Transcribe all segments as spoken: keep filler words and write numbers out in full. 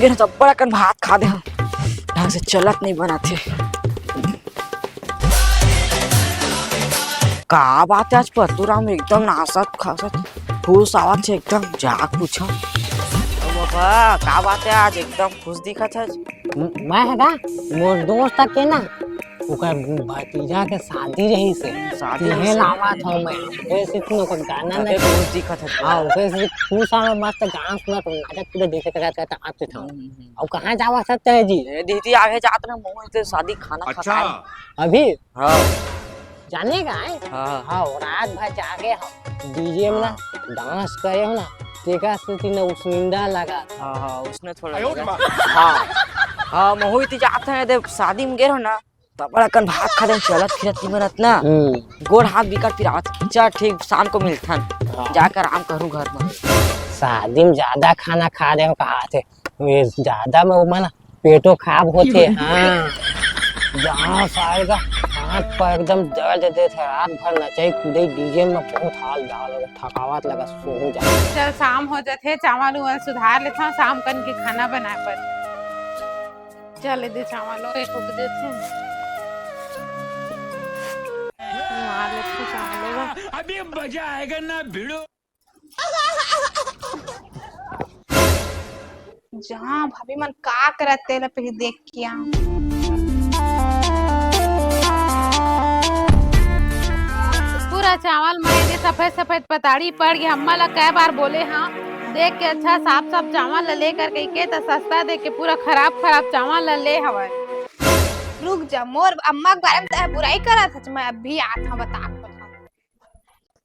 ये तो बड़ा कन भात खा दे हम, ढंग से चलत नहीं बनाते। का बात है, आज पतुराम एकदम नाचत खाचत खुश आवत है, एकदम जाग पूछा। ओ बाबा, का बात है, आज एकदम खुश दिखत है। म-, मैं है का, मोर दोस्त के ना, ओकर भतीजा के शादी रही से, शादी तिहे से? लावत हूँ मैं। ओकरे से तू ओकर गाना अबे नहीं। खुश दिखत है। हाँ, ओकरे से खुश आवे, मस्त गाना सुनत हूँ, नाचत कूदत देखे करत करत आते था। हम्म, हम्म, हम्म। अब कहाँ जावा सकते हैं जी? ए, दीदी आगे जात ना, मोहन से शादी खाना अच्छा। खा। अभी? हाँ। जाने का है? हाँ। हाँ, रात भर जागे हम, डीजे में ना हाँ। डांस करे हो ना, तेका से तीन उसनिंदा लगा। हाँ, हाँ, उसने थोड़ा आयो लगा। रे माँ। हाँ। हाँ, मोहित जात है, दे शादी में गेल हो ना, तब बड़ा कन भात खा दे, चलत फिरत नहीं बनत ना। हम्म। गोड़ हाथ बिकट पिरावत। चल ठीक, शाम को मिलथन। हाँ। जाकर आराम करूँ घर में। शादी में ज्यादा खाना खा रहे हो कहा थे, ये ज्यादा में वो मन पेटो खराब होथे। हाँ। जहाँ सारे का हाथ पर एकदम दर्द देथे, रात भर नचई कूदई डीजे में बहुत हाल बेहाल हो, थकावट लगा, सो जा। चल, शाम हो जाथे, चावल उवल सुधार लेथन, शाम कन के खाना बनाए बर। चल, दे चावल एक ठोक देथे। मार लेथे चावल। अभी मजा आएगा ना भिड़ो। जहाँ भाभी मन का करत तेला पहले देख के आऊं। पूरा चावल में ये सफेद सफेद पताड़ी पड़ गया। अम्मा ला कै बार बोले हाँ, देख के अच्छा साफ साफ चावल ला लेकर कह के, त सस्ता दे के पूरा खराब खराब चावल ला ले हवय। रुक जा, मोर अम्मा के बारे में तै बुराई करत हच, मैं अभी आत हूँ बता।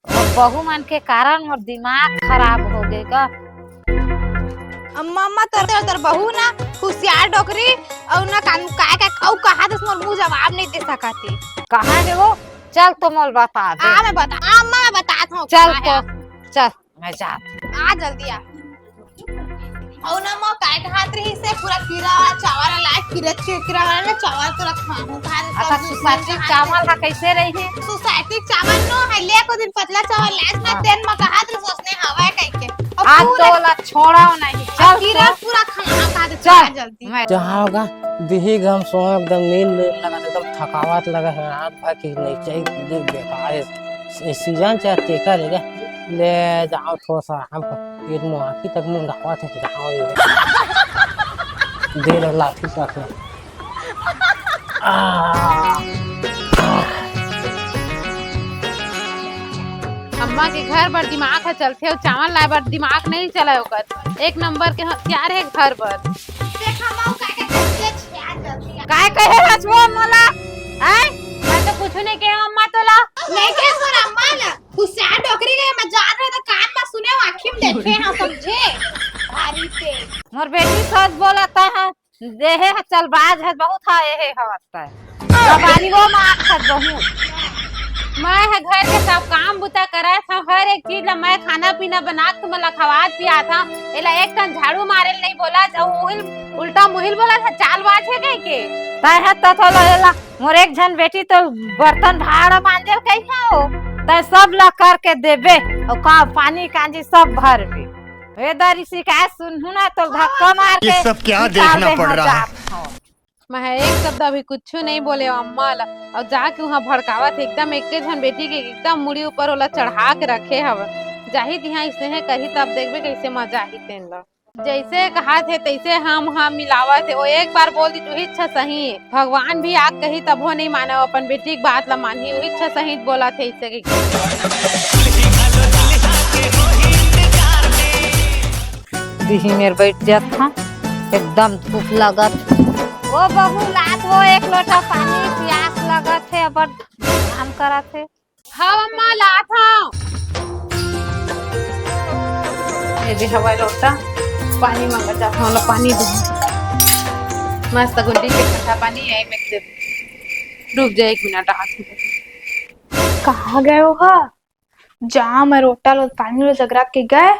अब बहू मन के कारण मोर दिमाग खराब हो गे गा। अम्मा, अम्मा, तोर, तोर, तोर बहू ना हुसियार डोकरी, अउ ना कान, काय, काय, अउ कहा दस मोर मुंह जवाब नहीं दे सकत हे। कहाँ हे वो? चल तो मोल बता दे। आ, मैं बता, आ, अम्मा, मैं बतात हूँ, चल कहाँ तो, हे। चल, मैं जात। आ, जल्दी आ। अउ ना, मोर काय कहात रही से पूरा कीरा चावल ला लाए, कीरा चे-, कीरा वाला ना चावल तो रखा हूँ, कहा दे अच्छा, सब सुसाइटी चावल हा कैसे रही है? सुसाइटी चावल नो है, ले को दिन पतला चावल लाए ना, हाँ। तेन में कहा दे सोचने हवा है कह के। अउ आज पूरा तो ला छोड़ा नहीं, अउ चल कीरा तो। पूरा खाना कहा दे चल। छोड़ा जल्दी। मैं जहाँ होगा, दिही गम सो एकदम नींद नहीं लगा, एकदम थकावट लगा है, रात भर की नहीं चाहिए, देख बेकार है। ये सीजन चाहे तेकर है क्या? ले जाओ थोड़ा सा हमको, ये मुआकी तक मुंह गावा थे, जाओ ये। दे लो लाठी काट लो। आ। अम्मा के घर बर दिमाग ह चलथे, अउ चावल लाए बर दिमाग नहीं चलय ओकर। एक नंबर के हथियार हे घर बर। देख, अम्मा, वो काय के करथे, छिया जल्दी आ। काय कहे हस वो मोला? हैं? मैं तो कुछु नहीं कहे अम्मा तोला। नहीं कहे मोर अम्मा ला। हुसियार डोकरी गए, मैं जान रहे तो कान में सुने, आँखी में देखे, हाँ, समझे? भारी तेज। मोर बेटी सच बोलत हे। देहे ह चलबाज ह, बहुत ह एहे हवत है। जबानी वो मार खत बहुत। मैं ह घर के सब काम बुता करत हव, हर एक चीज ला मैं खाना पीना बना के तुमन ला खवात पियात हव। एला एक ठन झाड़ू मारे ल नहीं बोला, अउ उहिल, उल्टा मुहिल बोला था, चालबाज है कह के। तय ह त थोला एला, मोर एक झन बेटी तो बर्तन भाड़ा मांजे ल कही हो, तय सब ला करके देबे, अउ का पानी कांजी सब भरबे। ए दरी शिकायत सुनहूं ना तो धक्का मार ये के सब क्या निकाल देखना दे पड़ हम रहा है? जात हव। मैं एक शब्द अभी कुछ नहीं बोले अम्मा ला, अउ जाके वहाँ भड़कावत हे एकदम एके झन बेटी के एकदम मुड़ी ऊपर ओला चढ़ा के रखे हव। जाही तिहाँ स्नेह करही तब देखबे कैसे मजा आही तेन ला। जैसे कहा थे तैसे हम हम मिलावत हे। वो एक बार बोल दी, उही इच्छा सही। भगवान भी आग कही तभो नहीं मानव, अपन बेटी के बात ला मानही, उही इच्छा सही बोला थे इसे के। दिही मेर बैठ जात हा, एकदम धूप लगत। वो बहू लात वो एक लोटा पानी, प्यास लगत हे, अबर काम करत हे। हाँ अम्मा, लात हव। ये दे हवय लोटा, पानी मंगत जात हव ना, पानी दे। मस्त गुंडी के ठंडा पानी है, मैं दे। रुक जा एक मिनट, हाथ में। कहाँ गए हो हा? जा, मैं लोटा लो पानी लो जगरा के गए,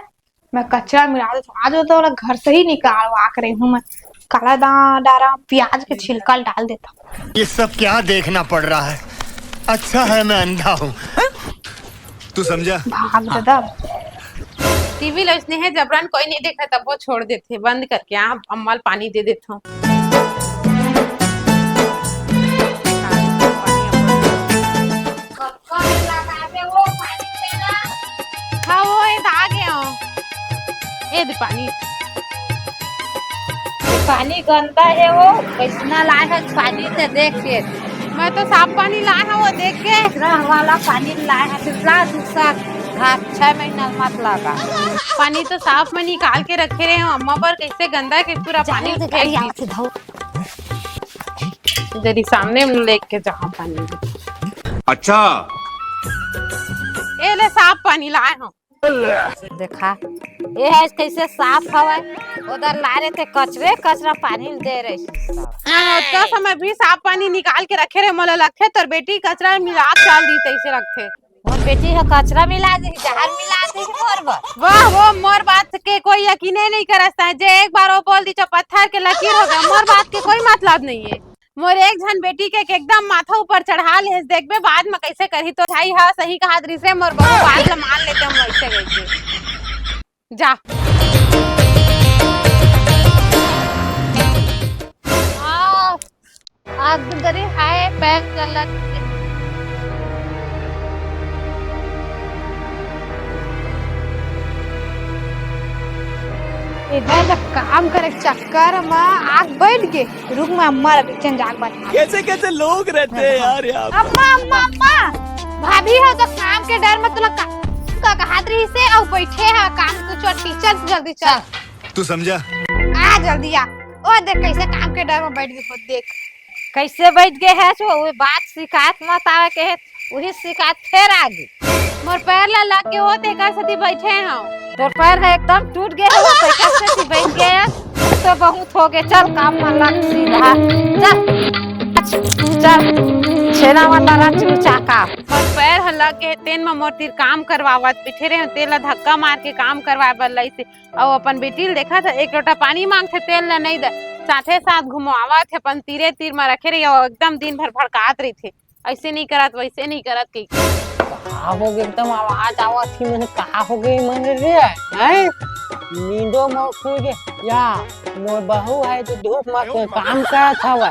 मैं कचरा मिला देता हूँ। आज तो वाला घर से ही निकालवा के रही हूँ मैं। काला दा-, डारा प्याज के छिलका डाल देता हूँ। ये सब क्या देखना पड़ रहा है? अच्छा है मैं अंधा हूँ। तू समझा? भाग दादा। टीवी ल स्नेह जबरन कोई नहीं देखा, तब वो छोड़ देथे बंद करके। आप अम्मा ल पानी दे देथो। हाँ, वो ए, आ गए हो। ए दे पानी। पानी गंदा है वो, कैसना लाए है पानी से देख के। मैं तो साफ पानी लाए हूँ, वो देख के। रह वाला पानी लाए हैं, पिछला दूसरा घाट छह महीना मत लगा। पानी तो साफ में निकाल के रखे रहे हूँ अम्मा, पर कैसे गंदा के पूरा पानी फेंक दी। इधर ही सामने में लेके जहाँ पानी। अच्छा। ए ले, साफ पानी लाए हूँ। देखा, ये है कैसे साफ हवय। उधर ला रहे थे कचरे, कचरा पानी दे रहे थे सब। हाँ, ओतका समय भी साफ पानी निकाल के रखे रहे, मोला लगथे तोर बेटी कचरा मिला के डाल दी, तैसे लगथे। मोर बेटी ह कचरा मिला दी, जहर मिला दी मोर बर। वाह, वो मोर बात के कोई यकीने नहीं करस, जे एक बार वो बोल दी, जो पत्थर के लकीर हो गया। मोर बात के कोई मतलब नहीं है। मोर एक झन बेटी के एकदम माथा ऊपर चढ़ा ले, देखबे बाद में कैसे करही। तो भाई, हाँ, सही कहा रिहिस रे, मोर बहू बात ला मान लेते हम वैसे कैसे। जा। आ, आग गरी हाय, पैर गलत। इधर तो काम करे के चक्कर में आग बैठ गए। रुक, मैं अम्मा ला किचन जाके बता। कैसे कैसे लोग रहते हैं यार यहाँ पे। अम्मा, अम्मा, अम्मा, भाभी हो तो काम के डर में तुला का, का कहात रही से, अउ बैठे है काम, तू चल, चल जल्दी चल। तू समझा? आ जल्दी आ। ओ देख कैसे काम के डर में बैठ गए हो, देख। कैसे बैठ गए है सो, वो बात शिकायत मत आवे के है, वही शिकायत फेर आ गई। मोर पैर ला लग के होत, एकर सेती बैठे हव। तोर पैर ह एकदम टूट गए हो, तो एकर सेती बैठ गए। तो बहुत हो गए, चल काम में लग सीधा। चल, चल, छेना वाला रख चाका। मोर पैर ह लग गए, तेन म मोर तीर काम करवावत बैठे रहे, तेन ला धक्का मार के काम करवाए बर लइसे। अउ अपन बेटी ल देखत ह, एक लोटा पानी मांगथे, तेन ला नइ दे, साथे साथ घुमावत हे, अपन तीरे तीर म रखे रही, अउ एकदम दिन भर भड़कात रहिथे। ऐसे नहीं करत, वैसे नहीं करत कही। का हो गए, एकदम आवाज आवत ही, मैंने कहा हो गई मन रे, हैं? नींदो में खुल गए या मोर बहू है जो धूप में कोई काम करत हवा,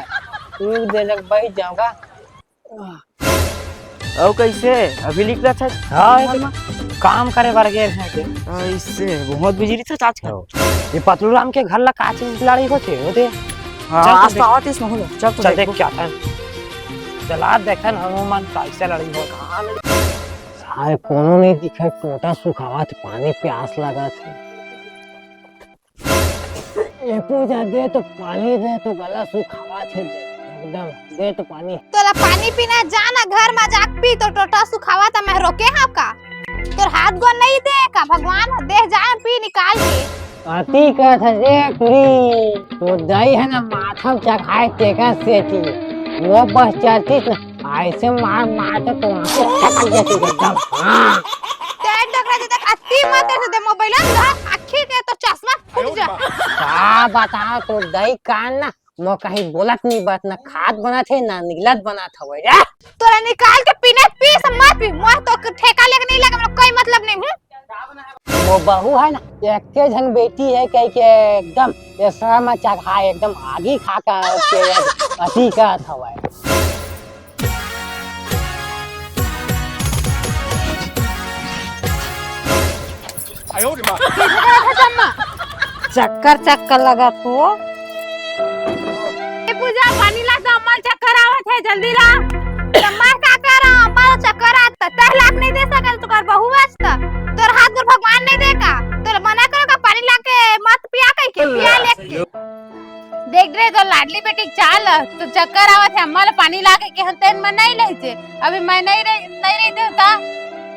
रुक दे लग बैठ जाऊंगा। अउ कैसे अभी निकला था? हाँ, ये तो काम करे बर गए हैं के। ऐसे बहुत बिजली था आजकल। ये पतलू राम के घर ला का चीज लड़ाई होथे, होथे? हाँ, चल तो आज तो देख। आवत इस महूला। चल तो चल देख देखो। क्या था। चला देखन हनुमान कैसे लड़ी हो। सारे कोनो नहीं दिखे, टोटा सुखावत, पानी प्यास लगत हे। ए पूजा दे तो पानी दे, तो गला सुखावत हे दे, एकदम दे तो पानी। तोला पानी पीना, जा ना घर में जाके पी, तो टोटा सुखावत, मैं रोके हव का? तोर हाथ गोड़ नहीं दे का? भगवान ह दे, जा पी निकाल के। अति कहत हस रे कुरी, तोर दाई है ना माथा चघाए तेकर सेती। वो बस चलतीस ना, ऐसे मार मार के तो आंखें चपक जाती एकदम। हाँ। तेरे डगरा जी तक अति मत ऐसे दे मोबाइल ना, आँखी के तो चश्मा फूट जा। का बताओ तोर दाई कान ना, मो कहीं बोलत नहीं बात ना, खात बनत है ना निगलत बनत हवे रे। तोरा निकाल के पीने पी से मत पी, मोर तो ठेका लेके नहीं लगे, मेरा कोई मतलब नहीं हूँ। वो बहू है ना, एक के झन बेटी है कह के एकदम ये शर्म चढ़ा, एकदम आगी खा का के अति का थवा। चक्कर चक्कर लगा तो। ए पूजा, पानी ला तो अम्मा ल चक्कर आवत है, जल्दी ला। अम्मा का कर, अम्मा ल चक्कर आता, तह लाख नहीं दे सकल, तुकर बहू वास्ता। तोर हाथ गोड़ भगवान नहीं दे का? तोर मना करो का पानी ला के मत पिया कह के, पिया ले के। देख रे, तो लाडली बेटी के चाल, तो चक्कर आवत है, अम्मा ल पानी ला के, के हम तेन में नहीं लेते। अभी मैं नहीं रह, नहीं रहते होता,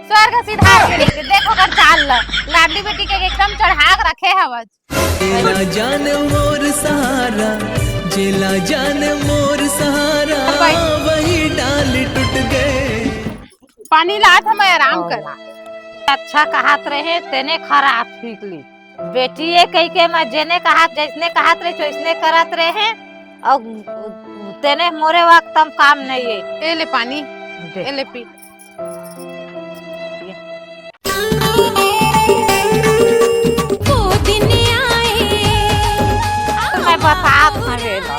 स्वर्ग सिधार के लेते। देखो कर चाल ल, लाडली बेटी के एकदम चढ़ा के रखे हवस। तेरा जान मोर सहारा, जेला जान मोर सहारा, भाई। वही डाल टूट गए। पानी लात हम आराम कर। अच्छा कहत रहे, तेने खराब सीख ली। बेटी ये कही के मैं जेने कहत, जैसने कहत रहे, वैसने करत रहे। और तेने मोरे वक्त हम काम नहीं है। ए ले पानी, दे। ए ले पी। हे ना।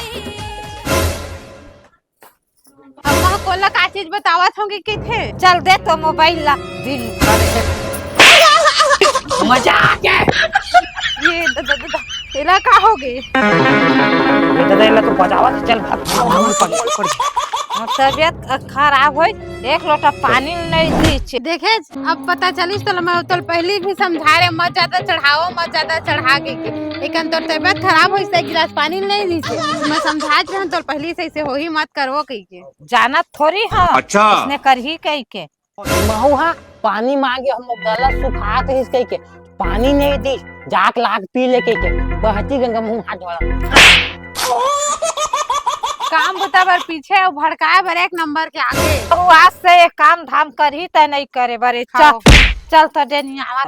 अम्मा कोला का चीज बतावत होंगे कथे। चल दे तो मोबाइल ला। दिन भर मजा आ गया। ये द-, द-, द-, द-, तेला का हो गे? ये दादा, एला तो बजावा से चल भाग। मोर तबियत खराब होई, एक लोटा पानी नहीं दीच। देखे, अब पता चलिस तो मैं तोल पहली भी समझा रहे, मत ज्यादा चढ़ाओ, मत ज्यादा चढ़ा के, के। एकन तोर तबियत खराब होई से गिलास पानी नहीं दीच। मैं समझात रहन तोल पहली से, ऐसे होही मत करवो कही के। जानत थोड़ी हाँ। अच्छा। इसने करही कही के। महू हा पानी मांगे, हम गला सुखात रहिस कही के, पानी नहीं दीस, जाके लाग पी ले कही के, बहती गंगा मुंह हाथ धोला। काम बुता बर पीछे अउ भड़काए बर एक नंबर के आगे। अउ आज से ये काम धाम करही तय नहीं करे बर, चल। चल तो दे नहीं आवा।